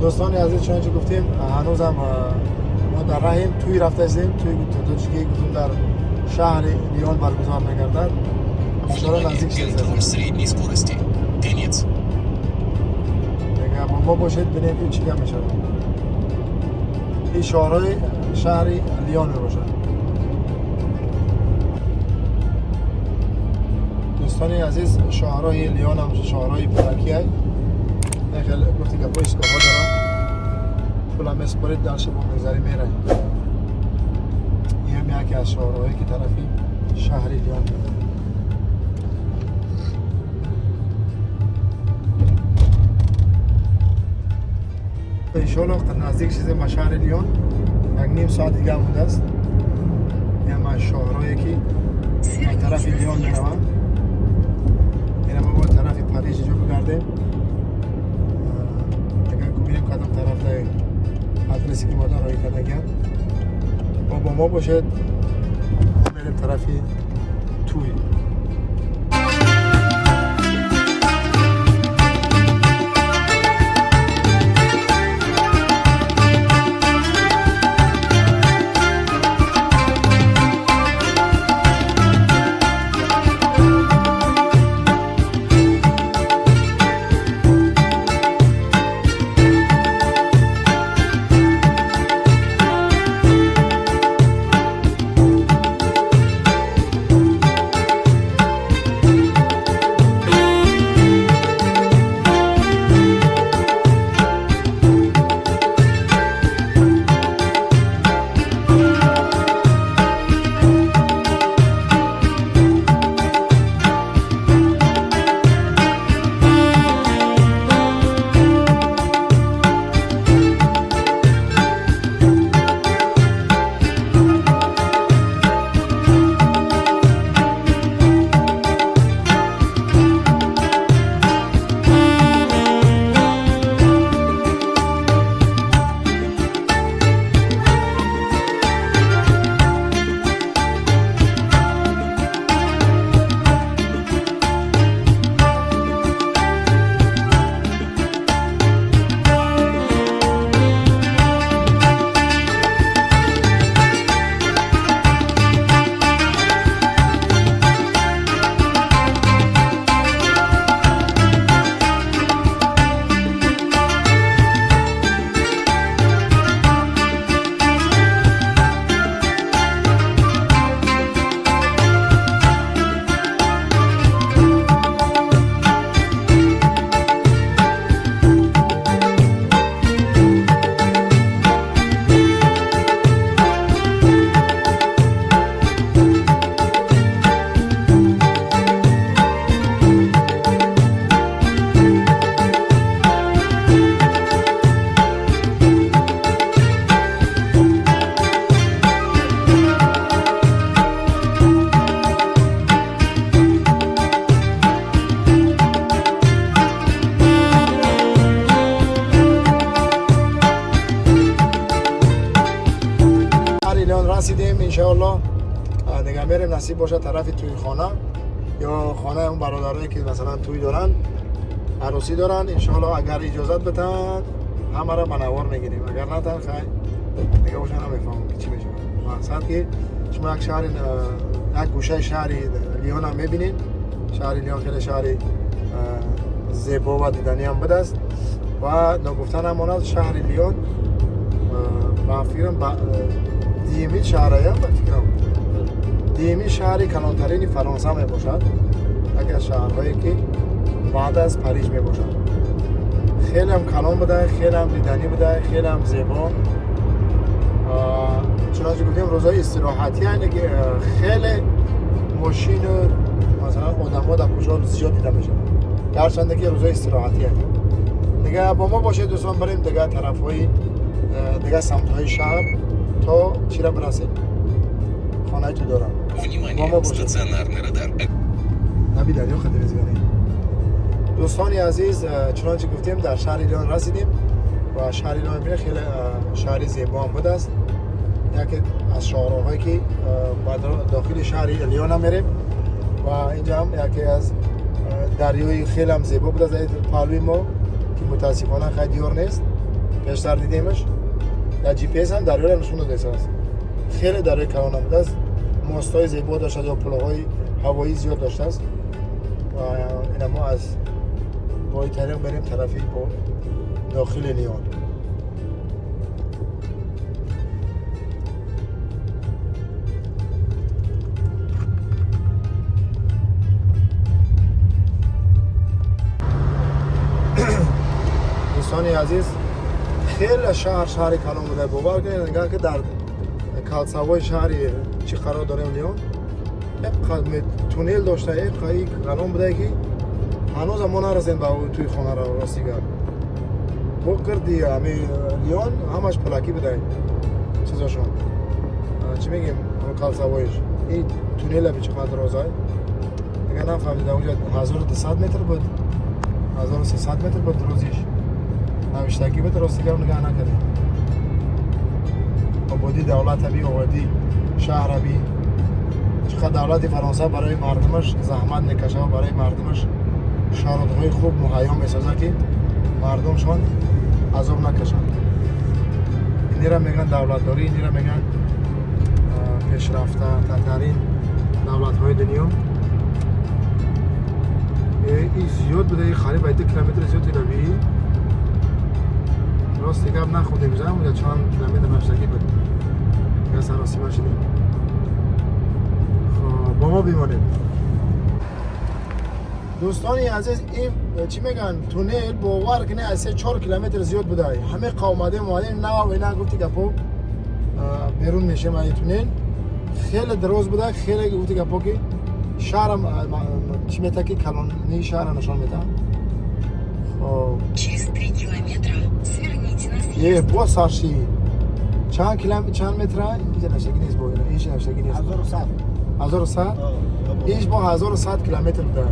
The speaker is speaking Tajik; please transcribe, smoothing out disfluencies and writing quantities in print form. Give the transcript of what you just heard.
Дӯстони азиз, чунончи гуфтем, ҳанӯзам мо дар раҳем, тӯй рафта истем. Тӯй тоҷикӣ гуфтем, дар шаҳри Лион баргузор мегардад. Иншоалло, Внимание, наздик шудааст. Контроль средней скорости. Конец. Дигар бо мо бошед, бинем, ки чӣ гап мешавад. Ин шоҳрои шаҳри Лион мебошад. Дӯстони азиз, шоҳрои Лион ҳам шоҳрои пулакия. Хеле гуфти гапо, истгоҳҳо дорад, пула месупоред, дальше бо мегзарӣ, мерай. Ин ҳам яке аз шоҳроҳое, ки тарафи шаҳри Лион меравад. Иншоалло, наздик чизе ба шаҳри Лион, як ним соат дига мондааст. Ин ҳам шоҳроҳе, ки ба тарафи Лион мераванд. Ина мо бо тарафи Париж иҷо бигардем. Агар бинем, кадом тараф адреси ки модар роҳӣ кардагиам. Бо мо бошед, мерем тарафи туй. Расидем. Иншоалло, дигар мерем, насиб бошад, тарафи тӯйхона ё хонаи он бародарое, ки масалан тӯй доранд, арӯсӣ доранд. Иншоалло, агар иҷозат битанд, ҳамаро ба навор мегирем, агар натанд, хай, дига боша, намефаҳмам, ки чӣ мешавад. Мақсад, ки шумо як шаҳри, як гӯшаи шаҳри Лионам мебинед. Шаҳри Лион хеле шаҳри зебо ва диданиам будааст. Ва ногуфта намонад, шаҳри Лион, ба фикрам, дуюмин шаҳрая, ба фикрам, дуюмин шаҳри калонтарини Фаронса мебошад, яке аз шаҳрҳое, ки баъд аз Париж мебошад. Хелеам калон буда, хелеам диданӣ буда, хелеам зебо. Чунончи гуфтем, рӯзҳои истироҳатӣ, яъне ки хеле мошину масалан одамо дар кӯчаҳо зиёд дида мешавад, гарчанде ки рӯзҳои истироҳатӣ. Дига бо мо бошед, дӯстон, барем дига тарафҳои, дига самтҳои шаҳр, то чира бирасем, хонаи ту дорам. Внимание, стационарный радар. Наби дарё хадирезгани. Дӯстони азиз, чунончи гуфтем, дар шаҳри Лион расидем ва шаҳри Лион бинед, хеле шаҳри зебоам будааст, яке аз шоҳроҳое, ки ба дохили шаҳри Лионам мерем. Ва инҷа ҳам яке аз дарёи хелеам зебо будааст дар паҳлӯи мо, ки мутаассифона хай диёр нест. Пештар дидемаш. Дар GPS ҳам дарёро нишон додааст. Хеле дарёи калон будааст. Мостҳои зебо доштааст ё пулҳои ҳавоӣ зиёд доштааст. Ва ина мо аз бо ин тариқ мерем тарафи бо дохили Лион. Дӯстони азиз, хеле шаҳр шаҳри калон буда. Бовар кунед, нигоҳ ки дар калсавои шаҳри чӣ қарор дорем, Лион, туннел дошта, и калон буда, ки ҳанӯзам мо нарасем ба тӯи хонаро. Рости гап, бо кирди ҳами Лион ҳамаш пулакӣ буда, чизошон, чӣ мегем, калсавоиш. И туннела би чӣ қадр розай, дигар нафаҳмидам, уҷа 1200 метр буд, 1300 метр буд рӯзиш навиштагӣ буд. Рости гап, нигоҳ накардем. Ободии давлата би, ободии шаҳра би, чӣ қадр давлати Фаронса барои мардумаш заҳмат мекашад ва барои мардумаш шароитҳои хуб муҳайё месозад, ки мардумшон азоб накашанд. Инира мегӯянд давлатдорӣ, инира мегӯянд пешрафтатарин давлатҳои дунё. И зиёд буда, и қариб 2 километр зиёд илавӣ. Рости гап, нахӯрдем, зам чанд километр навиштагӣ буд, я саросима шудем. Хоб, бо мо бимонед, дӯстони азиз. Ин чӣ мегӯянд, туннел, бовар кунед, аз 3-4 километр зиёд буда. Ҳаме қа омадем, омадем, нав ина гуфти гапо, берун мешем аз туннел. Хеле дароз буда, хеле, гуфти гапо, ки шаҳрам чӣ мета, ки калонии шаҳрро нишон медиҳам. Хоб. Через 3 километра сверните на е съезд. Боз сарши чанд килом, чанд метра инҷа навиштагӣ нест, бо ина инҷа навиштагӣ нест. 1100. 1100, иш бо 1100 километр буда.